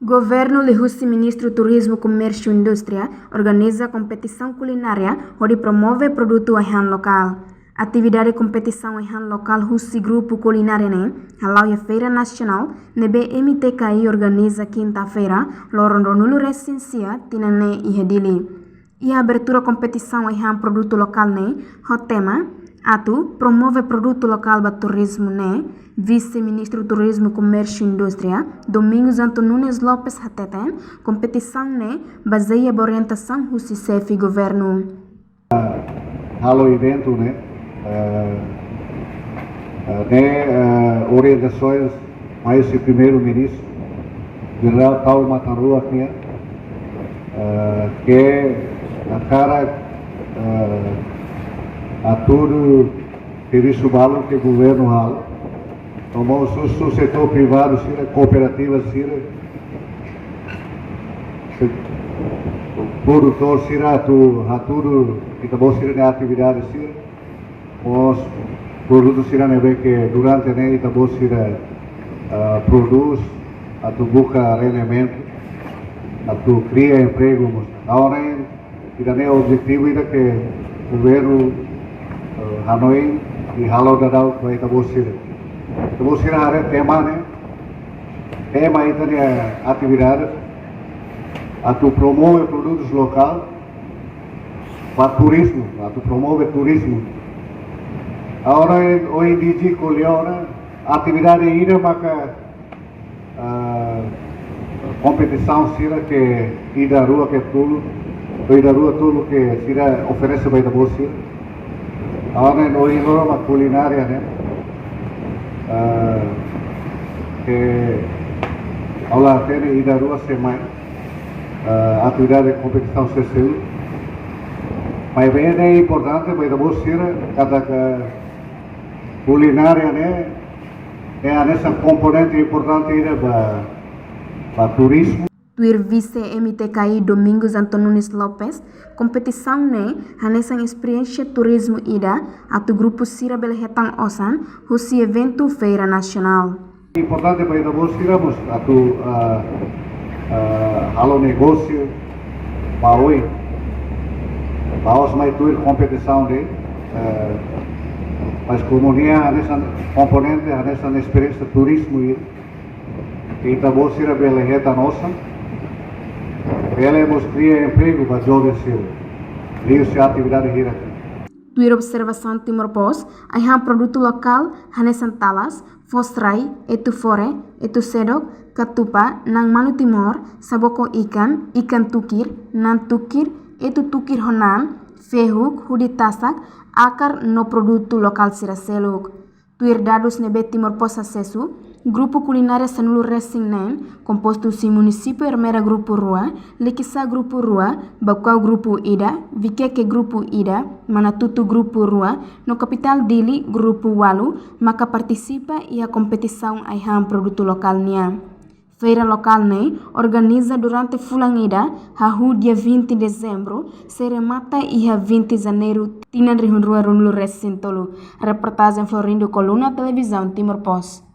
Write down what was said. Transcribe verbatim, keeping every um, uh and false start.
Governu liuhusi Ministériu Turizmu, Komérsiu no Indústria organiza kompetisaun kulinária hodi promove produtu ai-han lokál. Atividade kompetisaun ai-han lokál husi grupu kulinária ne'e hala'o iha Feira Nasionál ne'ebé M T K I organiza kinta-feira, loron ruanulu-resin-sia tinan ne'e iha Dili. Iha abertura kompetisaun ai-han produtu lokál ne'e ho tema Atu promove produtu lokál ba turizmu ne'e, Vise-Ministru Turizmu, Komérsiu no Indústria, Domingos Anto Nunes Lopes hateten, kompetisaun ne'e bazeia ba orientasaun husi xefe governu. Halo eventu ne'e, eh, eh, ne'e, eh, orientasaun mai husi Primeiru-Ministru, Jenerál Taur Matan Ruak nian, eh, ke hakarak, eh, hatudu servisu balu ke governu halo. No mós husu setór privadu sira, kooperativa sira, se-, produtór sira atu hatudu ita-boot sira-nia atividade sira. Mós produtu sira ne'ebé ke durante ne'e ita-boot sira, ah, prodús, atu buka rendimentu, atu kria empregu mós. Agora, ida-ne'e objetivu ida ke governu, eh, hanoin i halo daudaun ba ita-boot sira. Ita-boot sira haree tema ne'e, tema ita-nia atividade, atu promove produtus lokál, ba turizmu, atu promove turizmu. Agora, ohin DG ko'alia ona, atividade ida maka, ah, kompetisaun sira ke ida rua ke tolu, ou ida rua tolu ke sira oferese ba ita-boot sira. Agora, ohin loron mak kulinária ne'e, ah, ke ha'u la hatene ida rua se mai, ah, atividade kompetisaun sira seluk. Maibé ne'e importante ba ita-boot sira, katak kulinária ne'e, ne'e hanesan komponente importante ida ba, ba turizmu. Tuir Vise M T K I Domingos Anto Nunes Lopes, kompetisaun ne'e hanesan esperiénsia turizmu ida atu grupu sira bele hetan osan husi eventu Feira Nasionál. Importante ba ita-boot sira mós atu, ah, ah, halo negósiu ba oin. La'ós mai tuir kompetisaun de'it, eh, mas komu nia hanesan komponente, hanesan esperiénsia turizmu ida, ke ita-boot sira bele hetan osan, bele mós kria empregu ba joven sira, liuhusi atividade hirak. Tuir observasaun Timor Post, ai-han produtu lokál hanesan talas, foos-rai, etu fore, etu sedok, katupa, na'an manu Timor, saboko ikan, ikan tukir, na'an tukir, etu tukir ho na'an, fehuk, hudi tasak, akar no produtu lokál sira seluk. Tuir dadus ne'ebé Timor Post asesu, grupu kulinária sanulu-resin-neen, kompostu husi munisípiu Ermera grupu rua, Likisá grupu rua, Baucau grupu ida, Viqueque grupu ida, Manatuto grupu rua, no kapitál Dili grupu ualu, maka partisipa iha kompetisaun ai-han produtu lokál nian. Feira lokál ne'e organiza durante fulan ida, hahú dia vinte dezembru, sei remata iha vinte janeiru, tinan rihun rua ruanulu-resin-tolu. Reportajen Florindo Coluna, Televizaun Timor Post.